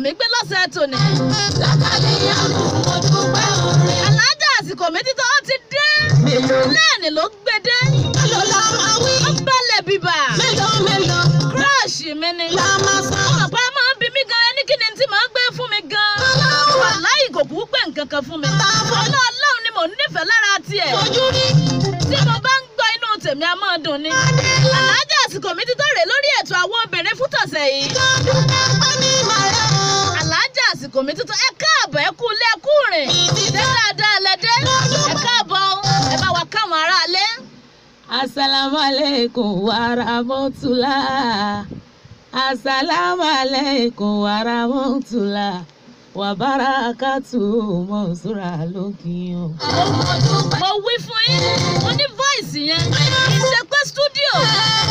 mi gbé lọ́sẹ̀ tòní. Alájà àsìkò mi títọ́ ó ti dé. Lẹ́ẹ̀ni ló gbé dé. Ó balẹ̀ bíbà. Crush mi ni. Ọ̀pá máa ń bi mí gan, ẹni kí ni tí màá gbé fún mi gan. Wàláhì kò kú gbé nǹkan kan fún mi. Ọlọ́run ni mò ń nífẹ̀ẹ́ lára tiẹ̀. Tí mo bá ń gbọ́, inú tèmi á máa dùn ni. Alájà àsìkò mi ti tó rè lórí ètò àwọn obìnrin fún tọ̀sẹ̀ yìí. Alájà àsìkò mi tuntun, ẹ káàbọ̀, ẹ kú ilé, ẹ kú rìn. Ṣé dáadáa lẹ dé? Ẹ káàbọ̀ o, ẹ bá wa káwọn aráalé. Asalaamu alaikum wa rahmatullah. Asalaamu alaikum wa rahmatullah. Wa barakatu Mọ̀súrà lókè o. Mo wí fún yín, mo ní voice yẹn kì í ṣe pé studio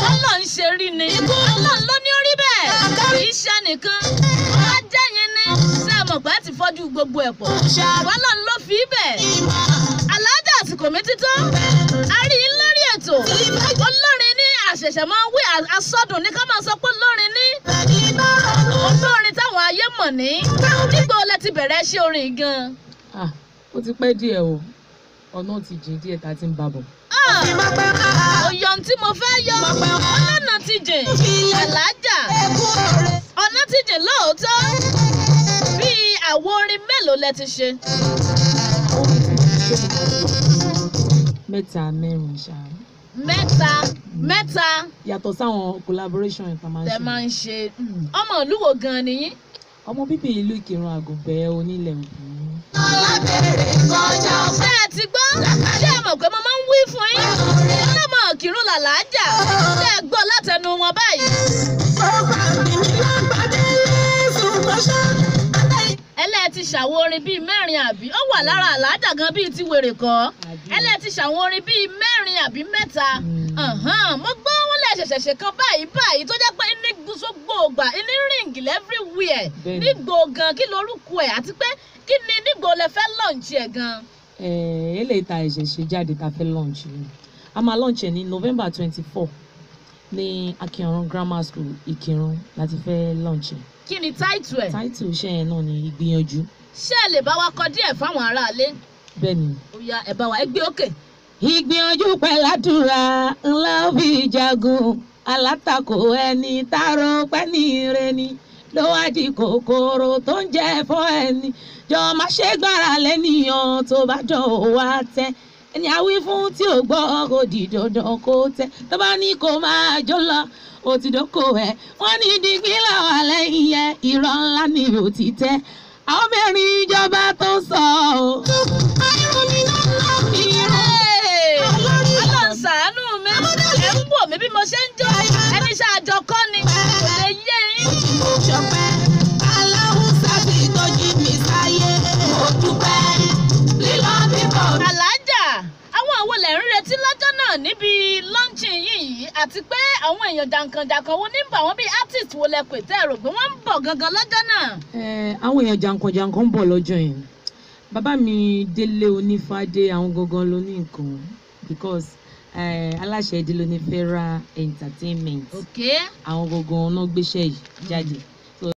Ọlọ́run ṣe rí ni. Ọlọ́run ló ní orí bẹ́ẹ̀, kì í ṣe nìkan. Wọ́n jẹ́ yín ní ṣé ẹ mọ̀ pé ẹ ti fọ́jú gbogbo ẹ̀ pọ̀. Ọlọ́run ló fi í bẹ́ẹ̀. Alájà àsìkò mi títọ́, a rí yín lórí ètò. Olórin ní àṣẹ̀ṣẹ̀ máa ń wí asọ́dùn ní ká máa sọ pé olórin ní olórin táwọn ayé mọ̀ ní. Nígbà wo lẹ ti bẹ̀rẹ̀ ṣe orin gan? Ah, ó ti pẹ́ díẹ̀ o. Ọ̀nà ti jìn díẹ̀ tá a ti ń bá bọ̀. Òyọ̀ tí mo fẹ́ yọ, ọlọ́nà ti jìn. Alájà, ọ̀nà ti jìn lóòótọ́. Bíi àwo orin mélòó lẹ ti ṣe? Mẹ́ta, mẹ́rin ṣá. Mẹ́ta, mẹ́ta. Yàtọ̀ sáwọn collaboration tá a máa ń Tẹ ṣe. máa ń ṣe. Ọmọ ìlú wo gan ni yín? Ọmọ bíbí ìlú Ìkìrun, Àgùnbẹ́, onílẹ̀ òbí. Ṣé ẹ ti gbọ́? Ṣé ẹ mọ̀ pé mo máa ń wí fún yín? Ọlọ́mọ Ìkìrun làlájà. Ṣé ẹ gbọ́ látẹnu wọn báyìí? Ẹlẹ́ ti ṣàwọn orin bíi mẹ́rin, àbí? Ó wà lára àlájà gan bíi ti wèrè kọ́. Ẹlẹ́ ti ṣàwọn orin bíi mẹ́rin àbí mẹ́ta. Mo gbọ́ wọn lè ṣẹ̀ṣẹ̀ ṣe kan báyìí báyìí tó jẹ́ pé ní gbogbo ìgbà ní ring everywhere. Nígbò gan, kí lorúkọ ẹ̀, àti pé kí ni nígbò lẹ fẹ́ launch ẹ̀ gan? Eléyìí tá a ṣẹ̀ṣẹ̀ ṣe jáde tá a fẹ́ launch yìí, a máa launch ẹ̀ ní November 24 ní Akínọ̀run Grammar School, Ìkìrun láti fẹ́ launch ẹ̀. Kí ni title ẹ̀? Title iṣẹ́ yẹn náà ni Ìgbìyànjú. Ṣé ẹ lè bá wa kọ díẹ̀ fáwọn aráalé? Bẹ́ẹ̀ ni. Ó yá, ẹ bá wa, ẹ gbé òkè. Ìgbìyànjú pẹ̀lú àdúrà ńlá fi jagun alátakò ẹni tààrọ pẹ́ ní ire ni ló wá di kòkòrò tó ń jẹ fọ́ ẹni. Jọ má ṣe gbára lẹ́nìyàn, tó bá jọ ò wá tẹ́ ẹni àwí fún tí ò gbọ́, kò di dandan kó tẹ́. Tó bá ní kó máa jó lọ, ó ti dóko ẹ̀. Wọ́n ní digbí làwà lẹ́yìn ẹ̀, irọ́ ńlá ni ò ti tẹ́. Àwọn mẹ́rin ìjọba tó ń sọ ọ́. Ọlọ́run ṣàánú mi. Ẹ̀ ń wò mí bí mo ṣe ń jó. Ẹni ṣáàjọ kọ́ ni kò lè yé yín. Ṣọpẹ́ aláwùsá ti tọ́jú mi sáyé. Mo dúpẹ́ lílọ bíbọ̀. Alájà, àwọn àwọn lẹ̀ ń retí lọ́jọ́ náà níbi launching yìí, àti pé àwọn èèyàn jàǹkànjàǹkàn wo ní ń bọ̀, àwọn bíi artist wo lẹ pè tẹ́ ẹ rò pé wọ́n ń bọ̀ gangan lọ́jọ́ náà? Àwọn èèyàn jàǹkànjàǹkàn ń bọ̀ lọ́jọ́ yẹn. Bàbá mi Délé Onífádé, àwọn gangan ló ní nǹkan, because aláṣẹ Délé Onífẹ́ra Entertainment, àwọn gangan náà gbéṣẹ́ yìí jáde.